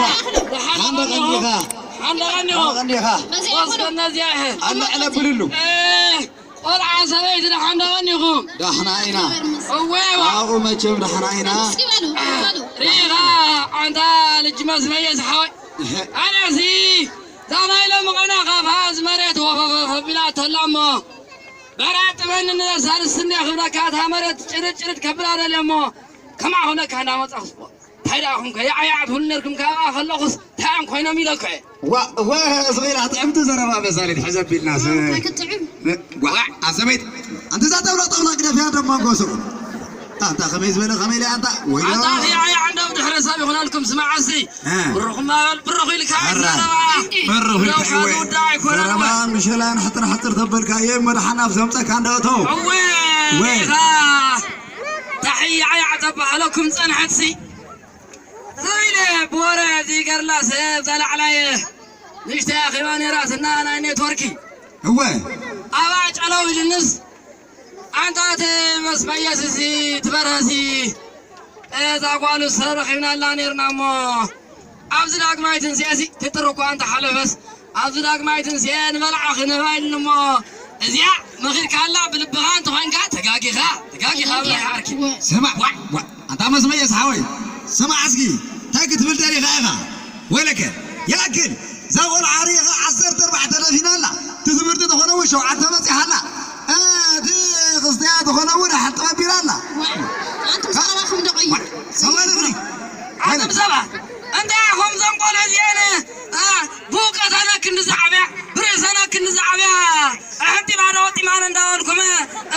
ሓንደ ቀንዲኻ። ሓንደ ቀንዲኹም። ቀንዲኻ። ወስከ እነዚያ ይሄ። ኣለ ዕለብልሉ። እ፣ ቆልዓ ሰበይቲ ደሓን ዶ ቀንዲኹም? ዳሕና ኢና። እወ፣ እወ። ኣብኡ መቸም ዳሕና ኢና። እስኪ በሉ፣ በሉ። ሪኢኻ ኣንታ ልጅ መስመየ ዝሓወይ። ኣነሲ እዛ ናይ ሎሚ ቐና ካፋ እዚ መሬት ወፈፈፈ ቢላ ተላ እሞ፣ በራጥበኒ ንሳልስኒ ክብለካ እታ መሬት ጭርጭርጭ ከብላ ደልየ እሞ፣ ከማኹም ለካ እንዳመጻኹ ስፖ። እንታይ ደኣ ኹምከ? ያዕያዕ ትብሉ ነርኩም፣ ካብኣ ከለኹስ እንታይ እዮም ኮይኖም ኢለኩ እየ። ዋ፣ ዋ፣ ስቕ ኢላ ጥዕምቲ ዘረባ በሳሊት ሕዘ ቢልናስ። እንታይ ክትጥዕም? ዋ፣ ኣብ ሰበይት፣ ኣንቲ እዛ ጠብላ ጠብላ ግደፍያ ደማ ጎስቑ። ኣንታ ከመይ ዝበለ፣ ከመይ ኢለ ኣንታ? ወይሎ። ኣንታ ያዕያዕ እንደው ድሕረ ሰብ ይኹነልኩም፣ ስማዕ እስቲ። እ። ብሩኽ ማል፣ ብሩኽ ኢልካ ኣራ። ዘረባ። ብሩኽ ኢልካ እንደው ኢወ። ካልእ ወዳ ኣይኮነን ዘረባ እኮ። ምሸላ ንሕጥር ሕጥር ተበልካ እየ፣ መድሓን ኣብ ዘምፀካ እንዳእተው። እወ፣ ወ። ኢኻ። ታሕያዕ ተባህለኩም ጸንሐትሲ። ኢለ ብወረ እዚ ገርላ ሰብ ዘላዕላይ ንእሽተይ ኣኼባ ነይራትና ናይ ኔትወርኪ። እወ። ኣብኣ ጨለው ኢልንስ፣ ኣንታ እቲ መስመየስ እዚ ትበርሀሲ እዛ ጓሉ ሰብ ረኺብናላ ነይርና እሞ፣ ኣብዚ ዳግማይ ትንስኤሲ ትጥር እኳ እንተሓለፈስ፣ ኣብዚ ዳግማይ ትንስኤ ንበልዓ ክንህባ ኢልና እሞ፣ እዚኣ መኺርካላ ብልብኻ እንተኾይንካ ተጋጊኻ፣ ተጋጊኻ ብላይ ዓርኪ። ስማዕ፣ ዋ፣ ዋ፣ ኣንታ መስመየስ ሓወይ፣ ስማዕ እስኪ፣ እንታይ ክትብል ደሊኻ ኢኻ? ወለከ፣ ይኣክል፣ እዛ ቆልዓ ርኢኻ ዓሰርተ ኣርባዕተ ደፊና ኣላ፣ እቲ ትምህርቲ ተኾነ እውን ሸውዓተ በጺሓ ኣላ፣ እ፣ እቲ ክስትያ ተኾነ እውን ሓንቲ ኣቢላ ኣላ። ኣንቱም ዘረባኹም ዶ ቀይሩ። ዋ፣ ሰማዕኒ፣ ኣንቱም ሰባት፣ እንታይ ኢኹም እዞም ቆልዑ እዚአን፣ እ፣ ብእውቀተና ክንዲ ዝዓብያ፣ ብርእሰና ክንዲ ዝዓብያ፣ ኣሕጢማ ዶ ወጢማን እንዳበልኩም፣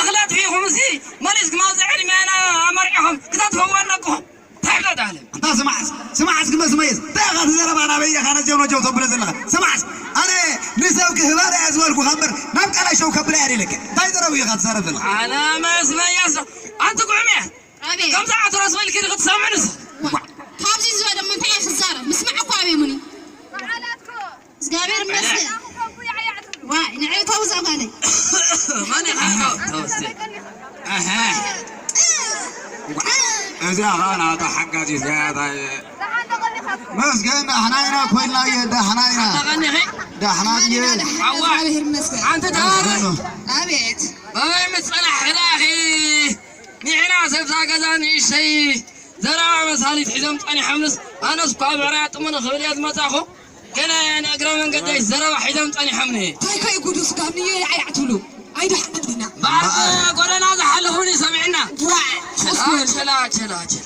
እኽሊ ኣጥፊእኹም እሲ፣ መሊስኩም ኣብዚ ዕድሜና ኣመርዒኹም ክተጥፍእዎ ኣለኩም። እንታይ ኢኻ ትኣለም? ኣንታ ስማዕ፣ ስማዕ እስኪ መስመየስ፣ እንታይ ኢኻ ትዘረብ? ኣናበይ ኢኻ ነዚኦም ነጀው ተብሎ ዘለኻ? ስማዕ፣ ኣነ ንሰብ ክህባ እያ ዝበልኩኻ እምበር፣ ናብ ቃላይ ሸው ከብላ እያ ኢለካ። እንታይ ዘረብ ኢኻ ትዛረብ ዘለኻ? ኣነ መስመየስ፣ ኣንቲ ጉዕሜ፣ ኣቤት። ከምዛ ኣትረስ በልኪ ዲኺ ትሰምዕንስ? ዋ፣ ካብዚ ዝበለ እሞ እንታይ እየ ክዛረብ? ምስማዕ እኮ ኣበይ ሙኒ? እግዚኣብሔር ይመስገን። ዋይ፣ ንዕእተው እዛ ጓለይ። መን ኢኻ? ተወስደ። ኣሃ። እዚኣ ኸኣ ናታ ሓጋዚት ገያታ እየ። መስገን ዳሕና ኢና ኮይንና እየ፣ ዳሕና ኢና። ሓታ ቀኒኺ? ዳሕና እየ። ኣዋ። እግዚኣብሔር ይመስገን። ኣንቲ ተባረኽ። ኣቤት። በበይ ምጸናሕ ኽዳኺ? ንሕና ሰብዛ ገዛ ንእሽተይ ዘረባ መሳሊት ሒዞም ጸኒሖምንስ፣ ኣነስ እኳ ብዕራይ ኣጥሙኒ ክብል እየ ዝመጻኹ። ገለ ንእግረ መንገደይ ዘረባ ሒዞም ጸኒሖምኒ። እንታይ ከ እዩ ጉዱ? ስጋብ ንዮ ይዓያዕ ትብሉ? ኣይደሓን ዲና? በዓል ጎደና ዝሓለፉኒ ሰሚዕና። ዋዕ! ቸላ፣ ቸላ፣ ቸላ፣ ቸላ።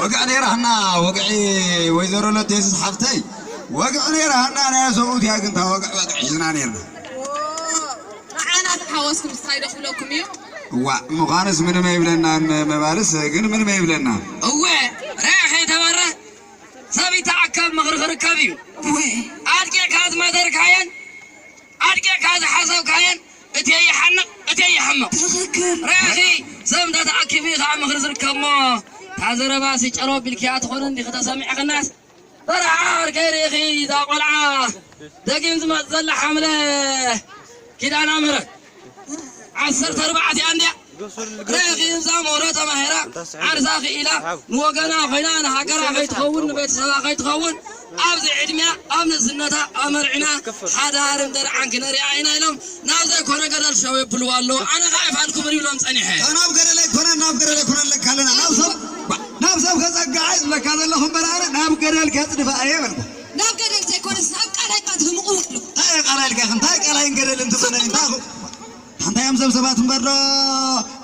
ወግዒ ነይራህና፣ ወግዒ ወይዘሮ ለቴስስ ሓፍተይ። ወግዒ ነይራህና፣ ናይ ሰብኡት እያ ግን፣ እታ ወግዒ፣ ወግዒ ሒዝና ነይርና። ንዓና ተሓወስኩም እንታይ ዶ ክብለኩም እዩ? እዋ፣ ምዃንስ ምንም ኣይብለናን፣ ምባልስ ግን ምንም ኣይብለናን። እወ፣ ርኣ ከይተበረ ሰብ ይተኣከብ ምኽሪ ክርከብ እዩ። እወ። ኣድቂቕካ ዝመደርካየን ኣድቂቕካ ዝሓሰብካየን እቲ ይሓንቕ፣ እቲ ይሕምቕ። ትኽክል። ርኣኺ፣ ሰብ እንተተኣኪቡ እዩ ከዓ ምኽሪ ዝርከብ እሞ፣ እታ ዘረባሲ ጨረው ኣቢልክያ ትኾነ እንዲኺ ተሰሚዕኽናስ፣ በረኻ ዓርከይ ርኢኺ፣ እዛ ቆልዓ ደጊም ዝመጽእ ዘላ ሓምለ ኪዳነ ምሕረት ዓሰርተ ኣርባዕተ እያ እንድያ። ርኢኺ፣ እዛ ሞሮ ተማሂራ፣ ዓርሳ ክኢላ፣ ንወገና ኮይና፣ ንሃገራ ከይትኸውን፣ ንቤተሰባ ከይትኸውን፣ ኣብዚ ዕድሚያ፣ ኣብ ንእስነታ ኣመርዒና፣ ሓዳርን ደርዓን ክነሪኣ ኢና ኢሎም፣ ናብ ዘይኮነ ገደል ሸው የብልዋ ኣለዉ። ኣነ ኸዓ ይፋልኩም ይብሎም ጸኒሐ። ካብ ናብ ገደል ኣይኮነን፣ ናብ ገደል ኣይኮነን ለካ ኣለና። ናብ ሰብ፣ ናብ ሰብ ከጸግዓ እየ ዝብለካ ዘለኹ እምበር ኣነ ናብ ገደል ከጽድፋ እየ በልኩ። ናብ ገደል ዘይኮነስ ናብ ቃላይ እኳ ትህምቑ ኣለኹ። እንታይ ቃላይ ኢልካ? እንታይ ቃላይን ገደልን ትኾነ? እንታይ ኹ-፣ እንታይ እዮም ሰብ ሰባት እምበር ዶ?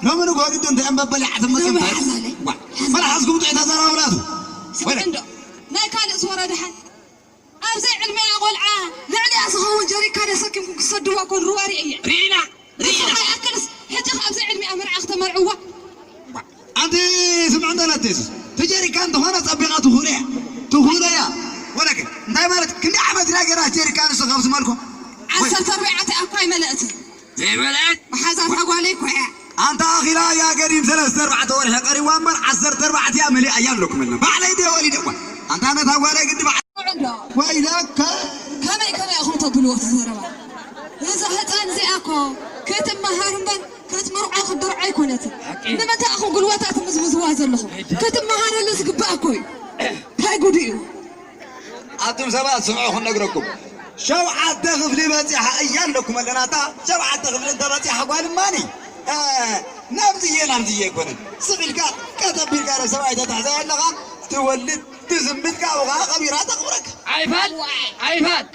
ሎሚ ንግሆ ግዲ እንታይ እዮም በበሊዓ ትመጽእ? እንታይ? ዋ፣ መልሓስኩም ጥዑይ ተዘራውላቱ። ስምዕ እንዶ፣ ናይ ካልእ ዝወረደ ሓ-፣ ኣብ ዘይዕድሚኣ ቆልዓ ልዕሊኣ ዝኸውን ጀሪካን ኣሰኪምኩም ክትሰድዋ እኮ ንሩባ ርእየ። ርኢና፣ ርኢና። ንስኻ ይኣክልስ፣ ሕጂ ካብ ዘይዕድሚኣ መርዓ ክተመርዕዋ? ኣንቲ ስምዕ እንተ ለቴስ፣ እቲ ጀሪካን እንተኾነ ጸቢቓ ትኹለ እያ። ትኹለ እያ። ወለከ፣ እንታይ ማለት፣ ክንደይ ዓመት ኢና ጌራ ጀሪካን ንሱ ካብ ዝመልኮ? ዓሰርተ ኣርባዕተ እኳ ኣይመለእትን። ዘይመለአት? መሓዛት ጓለይ እኮ እያ። ኣንታ ኣኺላ እያ ገዲም ሰለስተ ኣርባዕተ ወርሒ ቀሪዋ እምበር ዓሰርተ ኣርባዕተ እያ መሊኣ እያ ኣለኩም ኣለና። ባዕለይ ድየ ወሊደ እኳ። ኣንታ ነታ ጓለይ ግዲ ባዕ-፣ እንዶ። ወይለከ። ከመይ ከመይ ኢኹም ተብልዎ እቲ ዘረባ? እዛ ህፃን እዚኣ እኮ ክትመሃር እምበር ክትምርዖ ክትድርዖ ኣይኮነትን። ሓቂ። ንምንታይ ኢኹም ጉልበታ ትምዝምዝዋ ዘለኹም? ክትመሃረሉ ዝግባእ እኮ እዩ። እንታይ ጉድ እዩ? ኣቱም ሰባት ስምዑ ክነግረኩም። ሸውዓተ ክፍሊ በጺሓ እያ ኣለኩም ኣለናታ። ሸውዓተ ክፍሊ እንተ በጺሓ ጓል እማኒ፣ እ፣ ናብዝየ ናብዝየ ኣይኮነን። ስቕ ኢልካ ቀጥ ኣቢልካ ንሰብኣይ ተትሕዘ ኣለኻ፣ ትወልድ፣ ትዝምት፣ ካብኡ ኸዓ ከቢራ ተኽብረካ። ኣይፋል፣ ኣይፋል።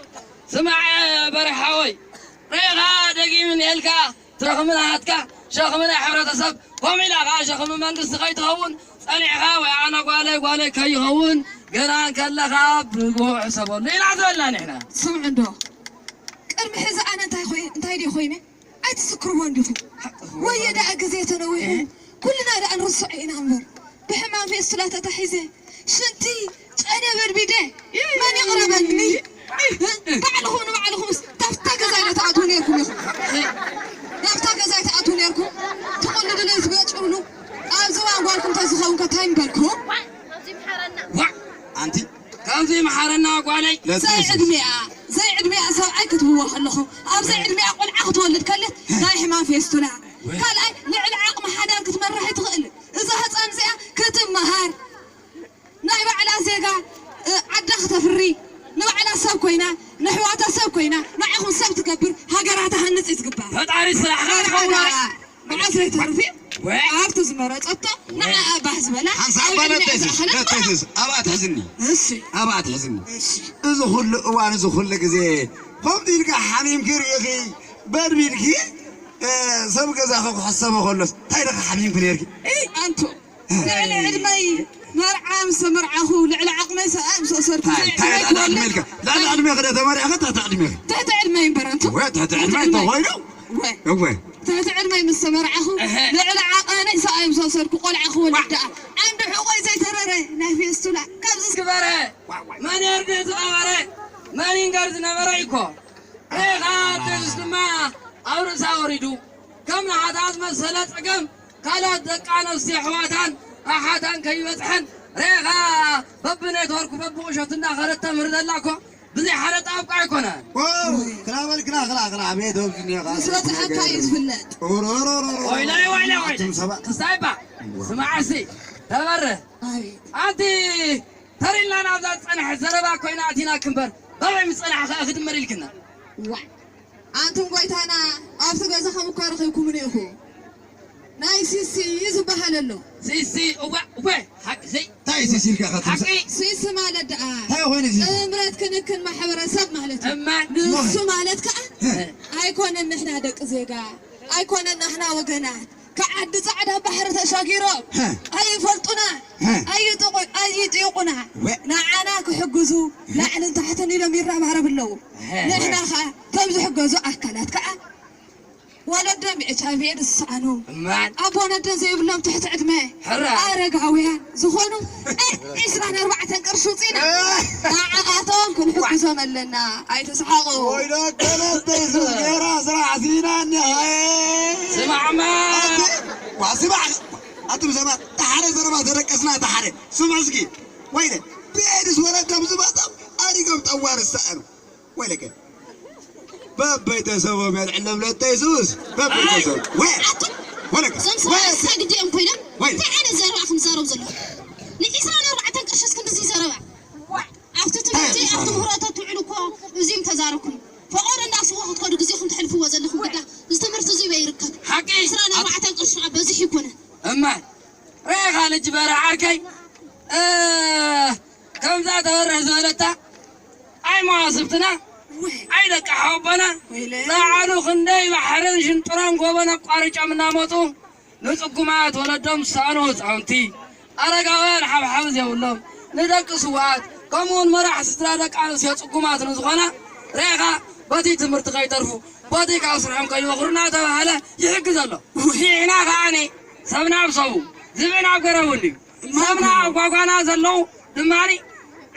ስማዕ በርሓወይ፣ ሬኻ ደጊም እኒኤልካ። ትረኽብና ሃትካ ሸኽሚ ናይ ሕብረተሰብ፣ ከምኡ ኢላ ኸዓ ሸኽሚ መንግስቲ ከይትኸውን ጸኒዕኻ፣ ወይ ኣነ ጓለይ ጓለይ ከይኸውን ገና እንከለኻ ብግቡእ ሕሰበሉ ኢና ዝበልና ንሕና። ስምዑ እንዶ፣ ቅድሚ ሕዚ ኣነ እንታይ ኮይ-፣ እንታይ ድየ ኮይነ? ኣይትዝክርዎን ዲኹም? ወየ ደኣ ግዜ ተነዊሑ፣ ኩልና ደኣ ንርስዖ ኢና እምበር፣ ብሕማም ፌስቱላ ተታሒዘ፣ ሽንቲ ጨነ በድቢደ፣ መን ይቕረበኒ? ባዕልኹም ንባዕልኹምስ ናብታ ገዛይ ዶ ትኣትዉ ነይርኩም ኢኹም? ናብታ ገዛይ ትኣትዉ ነይርኩም? ትቕልድሉ ትገጭብሉ፣ ኣብ ዝባን ጓልኩም ተዝኸውን ከ እንታይ ምበልኩም? ዋ! ኣንቲ፣ ከምዚ መሓረና ጓለይ። ለጥይስ። ዘይዕድሚኣ፣ ዘይዕድሚኣ ሰብኣይ ክትብዎ ከለኹም፣ ኣብ ዘይዕድሚኣ ቆልዓ ክትወልድ ከልት ናይ ሕማም ፌስቱላ። ወይ። ካልኣይ፣ ልዕሊ ዓቕሚ ሓዳር ክትመርሕ ኣይትኽእል። እዛ ህፃን እዚኣ ክትመሃር፣ ናይ ባዕላ ዜጋ፣ እ፣ ዓዳ ክተፍሪ፣ ንባዕላ ሰብ ኮይና፣ ንሕዋታ ሰብ ኮይና፣ ንዓኹም ሰብ ትገብር፣ ሃገራ ትሃንጽ እዩ ዝግባእ። ፈጣሪ ስራሕና ሃገራ ይኸውን። መዓስ ዘይተርፍ እዩ። ወይ። ኣብቲ ዝመረጸቶ ንዓኣ ባህ ዝበላ ሓንሳእ ኣብ እባ ቅድሚኣ ለተይስስ፣ ዝኣኸለት ለተይስስ፣ ኣብኣ ትሕዝኒ። እሺ። ኣብኣ ትሕዝኒ። እሺ። እዚ ኩሉ እዋን፣ እዚ ኩሉ ግዜ፣ ከምዚ ኢልካ ሓሚምኪ ርኢኺ፣ በድቢልኪ፣ እ፣ ሰብ ገዛኺ ክሕሰቦ ከሎስ፣ እንታይ ኢልኺ ሓሚምኪ ነይርኪ? እይ፣ ኣንቱ። ልዕሊ ዕድመይ መርዓ ምስ ተመርዓኹ፣ ልዕሊ ዓቕመይ ሰብኣይ ምስ ወሰድኩ፣ እንታይ፣ እንታይ ልዕሊ ዕድመይ ዕድመ ክወልድ ኢልካ? ልዕሊ ዕድመ ክደ ተመሪዕኺ፣ ትሕቲ ዕድመ ኢኺ። ትሕቲ ዕድመይ እምበር ኣንቱ። ወ-፣ ትሕቲ ዕድመ ትሕቲ ዕድመይ። እንተኾይኑ? ወ-፣ እወ። ትሕቲ ዕድመይ ምስ ተመርዓኹ፣ እህ። ልዕሊ ዓቐነይ ሰብኣይ ምስ ወሰድኩ፣ ቆልዓ ክወልድ ደኣ። ዓንዲ ሕቖይ ዘይተረረ ናይ ፌስቱላ። ካብዚ ግበረ። መን የርድእ ዝቐበረ? መን ይንገር ዝነበረ እኮ። ሬኻ ጥንስ ድማ ኣብ ርእሳ ወሪዱ። ከም ንሓታ ዝመሰለ ጸገም ካልኦት ደቂ ኣንስትዮ ኣሕዋታን ኣሓታን ከይበጽሐን ሬኻ በብኔትወርኩ በብቁሸቱ እንዳኸደት ተምህር ዘላ እኮ ብዘይ ሓደ ጣብቃ ኣይኮነን። ዋው! ክላ በል ክላ፣ ክላ፣ ክላ፣ ኣቤት ወግኒ ኢኻ። ምስ በጽሐካ እዩ ዝፍለጥ። ኦሮሮሮሮ። ወይለይ፣ ወይለይ፣ ወይለይ። ኣቱም ሰባት። ክስታይ እባ። ስማዕ እስቲ፣ ተበርህ። ኣቤት። ኣንቲ ተሪልና ናብዛ ዝጸንሐት ዘረባ ኮይና ኣቲናኪ እምበር፣ በበይ ምስ ጸናሕኺ ክድመር ኢልክና። ዋይ! ኣንቱም ጎይታና፣ ኣብቲ ገዛኹም እኮ ረኺብኩምኒ ኢኹ። ናይ ሲሲ እዩ ዝበሃል ኣሎ። ሲሲ፣ እወ፣ እወ፣ ሓቂ ዘይ-፣ እንታይ እዩ ሲሲ ኢልካ ኢኻ ትምሰ-? ሓቂ። ሲሲ ማለት ደኣ እንታይ ኮይኑ እዚ? ጥምረት ክንክን ማሕበረሰብ ማለት እዩ። እማ። ንሱ ማለት ከኣ እ። ኣይኮነን ንሕና ደቂ ዜጋ፣ ኣይኮነን ንሕና ወገናት፣ ከዓዲ ጻዕዳ ባሕሪ ተሻጊሮም ሀ። ኣይፈልጡና፣ ሀ። ኣይጥቑ-፣ ኣይጥይቑና። ወ- ንዓና ክሕግዙ ላዕልን ታሕትን ኢሎም ይረባረቡ ኣለዉ። ሀ። ንሕና ኸኣ ከም ዝሕገዙ ኣካላት ከኣ ወለዶም ኤች ኣይ ቪ ኤድስ ዝሰኣኑ፣ እማን። ኣቦን ኣደን ዘይብሎም ትሕቲ ዕድመ፣ ሕራ። ኣረጋውያን ዝኾኑ ዒስራን ኣርባዕተን ቅርሺ ውፂና እ። ንዓኣቶም ክንሕግዞም ኣለና። ኣይትስሓቑ። ወይዶ ከለተ ሱስ ጌራ ስራሕ ሲና እኒሃ። ስማዕማ። ኣቲ፣ ዋ፣ ስማዕ። ኣቱም ሰባት፣ ተሓደ ዘረባ ተደቀስና፣ ተሓደ። ስምዑ እስኪ። ወይለ፣ ብኤድስ ወለዶም ዝመጾም ኣዲጎም ጠዋር ዝሰኣኑ። ወይለከ። በበይተሰቦም የልዕሎም ለተ የሱስ። በበይተሰቦም። ኣይ! ወ-፣ ኣቱም፣ ወለከ። እዞም ወ-፣ ሰባት ሳግዲ እዮም ኮይኖም፣ ወይ። እንታይ ዓይነት ዘረባ ኢኹም ትዛረቡ ዘለኹም? ንዒስራን ኣርባዕተን ቅርሽስ ክንድዚ ዘረባ? ኣብቲ ትምህርቲ፣ እንታይ ኣብቲ ዘረባ? ምህሮታት ትውዕሉ እኮ እዚኦም ተዛረብኩም። ፈቐዶ እንዳስዎ ክትከዱ ግዜኹም ተሕልፍዎ ዘለኹም ግዳ፣ እዚ ትምህርቲ እዚ በይ ይርከብ። ሓቂ። ዒስራን ኣርባዕተን ቅርሺ ከዓ በዚሑ ይኮነ። እማ፣ ሬኻ ልጅ በረ ዓርከይ፣ እ፣ ከምዛ ተበርህ ዝበለታ፣ ኣይ መዋስብትና፣ ኣይ ደቂ ሓወቦና፣ ወይለ። ላዕሉ ክንደይ ባሕርን ሽንጥሮን ጎቦን ኣቋሪጮም እናመፁ፣ ንጽጉማት ወለዶም ዝሰኣኑ ህፃውንቲ፣ ኣረጋውያን ሓብሓብ ዘይብሎም፣ ንደቂ ስውኣት፣ ከምኡውን መራሕ ስድራ ደቂ ኣንስትዮ ጽጉማት ንዝኾና፣ ሬኻ በቲ ትምህርቲ ከይተርፉ፣ በቲ ካብ ስርሖም ከይወኽሩ እናተባህለ ይሕግዝ ኣሎ። ንሕና ከኣኒ፣ ሰብና ኣብ ሰቡ፣ ዝብኢ ናብ ገረቡ እንድዩ። ሰብና ኣብ ጓጓና ዘለዉ ድማኒ፣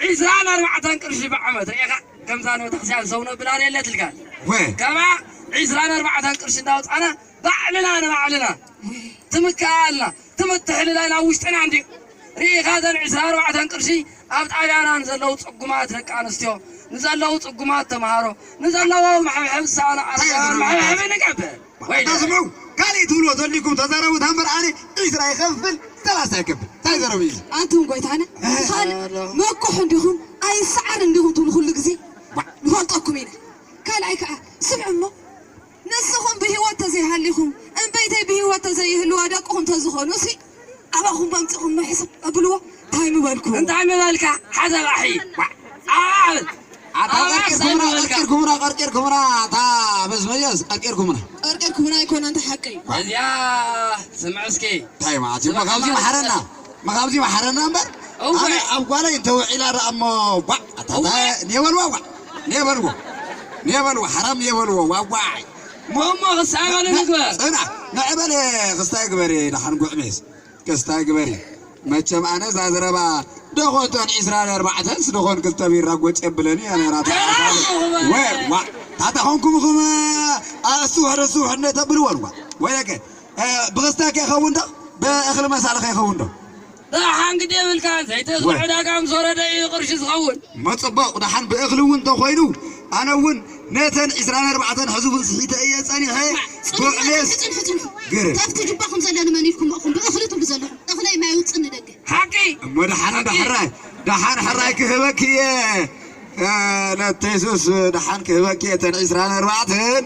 ዒስራን ኣርባዕተን ቅርሺ ብዓመት ሬኻ፣ ከምዛ ንቤተክርስትያን ሰው ነብላ የለትልካ። ወ። ከማ ዒስራን ኣርባዕተን ቅርሺ እንዳወጻና፣ ባዕልና ንባዕልና ትምክኣልና፣ ትምትሕልላይና ውሽጥና እንድዩ። ርኢኻ ዘን ዒስራን ኣርባዕተን ቅርሺ ኣብ ጣብያና ንዘለዉ ጽጉማት ደቂ ኣንስትዮ፣ ንዘለዉ ጽጉማት ተምሃሮ፣ ንዘለዎ መሐብሐቢ ዝሰኣኑ ኣረጋውያን መሐብሐቢ ንገብር። ወይለ። ኣታ ስምዑ፣ ካልእ ትብልዎ ተልይኩም ተዛረቡ፣ እታ እምበር ኣነ ዒስራ ይኸፍል፣ ሰላሳ ይከፍል። እንታይ ዘረቡ እዩ እዚ? ኣንቱም ጎይታና፣ እ። ካልእ መኩሕ እንዲኹም ኣይሰዓር እንዲኹም ትብሉ ኩሉ ግዜ ንፈልጠኩም ኢና። ካልኣይ ከዓ ስምዑ እሞ፣ ንስኹም ብህይወት ተዘይሃሊኹም፣ እምበይተይ ብህይወት ተዘይህልዋ ደቅኹም ተዝኾኑ ሲ፣ ኣባኹም ኣምጺኹም ምሕሳብ ኣብልዎ። እንታይ ምበልኩ? እንታይ ምበልካ? ሓሳብ ኣሒ። ኣታ ኣበይ ቀርቂርኩምና፣ ሓሳብ ምበልካ? ቀርቂርኩምና፣ ቀርቂርኩምና። ኣታ በስመየስ ቀርቂርኩምና። ቀርቂርኩምና ኣይኮነ፣ እንተ ሓቂ እዩ። እዚኣ ስምዕ እስኪ። እንታይ ማለት እዩ? መኻብዚ መሓረና። መኻብዚ መሓረና እምበር። እወ። ኣነ ኣብ ጓለይ እንተውዒላ ደኣ እሞ ጓዕ። ኣታ እወ። ኔበልዎ ጓዕ። ኔበልዎ። ኔበልዎ። ሓራም ኔበልዎ። ዋዋይ። እሞ እሞ ክሳበሉ ንግበር። ጽና። ንዕበል ክስታይ ግበሪ ደሓን ጉዕ ሜስ። ክስታይ ግበሪ። መቸም ኣነ እዛ ዘረባ ደኾን እተን ዒስራን ኣርባዕተን ስ ደኾን ክልተ ቢራ ጎጭ የብለኒ እየ ነራ ተዓሳቢ። ወ-፣ ዋ-፣ ታታ ኾንኩም ኹም ኣእሱ ሕረሱ ሕነ ተብልወን ዋ። ወለከ፣ እ፣ ብኽስታይ ከይኸውን ዶ? ብእኽሊ መሳሊ ከይኸውን ዶ? ደሓን ግዲ የብልካ፣ ዘይተዝርዖ ወ- ዕዳጋ ምስ ወረደ እዩ ቅርሺ ዝኸውን። መጽበቕ ደሓን ብእኽሊ እውን እንተኾይኑ፣ ኣነ እውን ነተን ዒስራን ኣርባዕተን ሕዚ እውን ስሒተ እየ ጸኒሐ። ጽንሑ፣ ብዕሌስ ጽንሑ፣ ጽንሑ፣ ጽንሑ። ግርም። ካብቲ ጅባኹም ዘሎ ንመን ኢልኩም ኢኹም ብእኽሊ ትብሉ ዘለኹም? እኽለይ ማይ ውጽእ ንደገ። ሓቂ። እሞ ደሓን ሓቂ። ደሕራይ፣ ደሓን ሕራይ ክህበኪ እየ። እ፣ ለተይሱስ ደሓን ክህበኪ እየ፣ እተን ዒስራን ኣርባዕተን።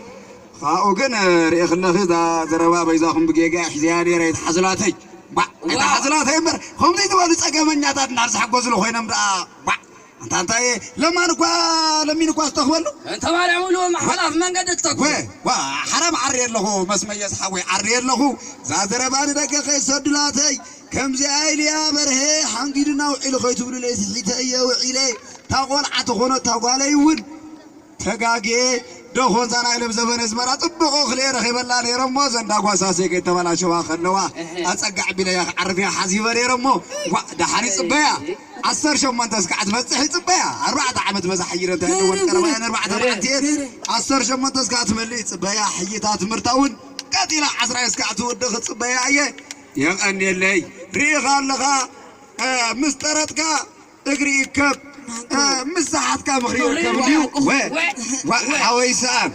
ካብኡ ግን፣ እ፣ ርኢ ክለኺ እዛ ዘረባ በይዛኹም ብጌጋ ሒዘያ ነይረ፣ ኣይትሓዝላተይ። ባዕ፣ ዋ። ኣይትሓዝላተይ እምበር፣ ከምዚ ዝበሉ ጸገመኛታት እናተሓጎዝሉ ኮይኖም ደኣ፣ ባዕ። ኣንታ እንታይ ለማን እኳ ለሚን እኳ ዝተኽበሉ። እንተ ማርያም ኢሉ ሓላፍ መንገዲ ትተኩ። ወ-፣ ዋ፣ ሓራም ዓሪ ኣለኹ፣ መስመየስ ሓወይ ዓሪ ኣለኹ። እዛ ዘረባ ንደገ ከይሰዱላተይ፣ ከምዚኣ ኢልያ በርሄ ሓንጊዱና ውዒሉ ከይትብሉለይ ስሒተ እየ ውዒለ። እታ ቆልዓ ተኾነ እታ ጓለይ እውን ተጋጌ ደኾን ዛና ኢሎም ዘበነ ዝመራ ጽቡቕ እኽሊ ረኺበላ ነይረ እሞ፣ ዘንዳ ጓሳሴ ከይተበላሸዋ ከለዋ፣ እህ። ኣጸጋዕ ቢለያ ክዓርፍያ ሓዚበ ነይረ እሞ፣ ጓዕ ደሓን ይጽበያ። ዓሰርተ ሸሞንተ እስካዕ ትበጽሕ ይጽበያ። ኣርባዕተ ዓመት በዛ ሓይረ እንታይ ኣለወን ገይረ፣ ቀረባ ገይረ። እየን ኣርባዕተ ገይረ፣ መዓልቲ እየን። ገይረ። ዓሰርተ ሸሞንተ እስካዕ ትመልእ ይጽበያ። ሕይታ ትምህርታ እውን ቀጺላ ዓስራይ እስካዕ ትውድእ ክጽበያ እየ። የቐንየለይ። ርኢኻ ኣለኻ፣ እ፣ ምስ ጠረጥካ እግሪ ይከብ፣ እ፣ ምስ ሰሓትካ ምኽሪ ይርከብ ድዩ? ወ-፣ ወ-፣ ሓወይ ሰኣን፣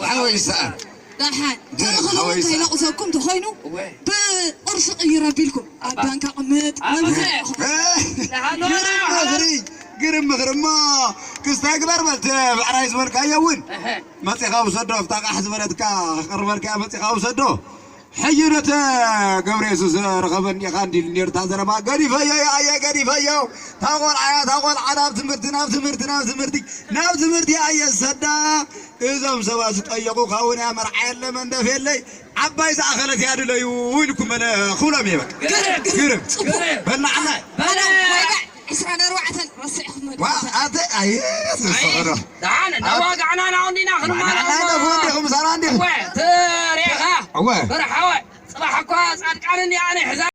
ሓወይ ሰኣን። ደሓን፣ ገለ ተእኽሉ ሓወይ ሰኣን። ከይነቕሰኩም ተኾይኑ፣ ወ-፣ ብቕርሺ ቅይር ኣቢልኩም፣ ኣብ ባንክ ኣቕምጥ፣ ኣብ መብርሂ ባንክ። እ፣ ደሓን ግርም ወላ ምኽሪ፣ ግርም ምኽሪ እሞ፣ ክስታይ ግበር በል፣ እቲ ብዕራይ ዝበልካዮ እውን እህ። መጺኻ ውሰዶ፣ ኣብታ ቃሕ ዝበለትካ ክቕርበልካ መጺኻ ውሰዶ። ሕጂ ነተ ገብረ የሱስ ረኸበኒ ኢኻ እንዲሉ ነይሩ። እታ ዘረባ ገዲፈዮ እየ፣ ኣየ ገዲፈዮ። እታ ቆልዓ እያ፣ እታ ቆልዓ ናብ ትምህርቲ፣ ናብ ትምህርቲ፣ ናብ ትምህርቲ፣ ናብ ትምህርቲ ኣየ ሰዳ። እዞም ሰባት ዝጠየቑ ካውን እያ፣ መርዓ የለ፣ መንደፍ የለይ። ዓባይ ዝኣኸለት እያ ድለዩ ኢልኩም በለ፣ ክብሎም እየ በቃ። ግርም፣ ግርም። ግርም። ጽቡቕ። በል ንዓና። በለ። ወይዳ ዒስራን ኣርባዕተን ረሲዕኹም ዋ፣ መዲብካ። ኣተ፣ ኣየ፣ ኣየ፣ ዝሰኸሮ። ደሓን፣ እንዳዋጋዕና ናው እንዲና ክንማና ንዓና እሞ። ደፎ እንዲኹም፣ ሰራ እንዲኹም። እወ፣ ትሬኻ። እወ። በርሓወ፣ ጽባሕ እኳ ጻድቃን እንዲኣ ኣነ ሕዛ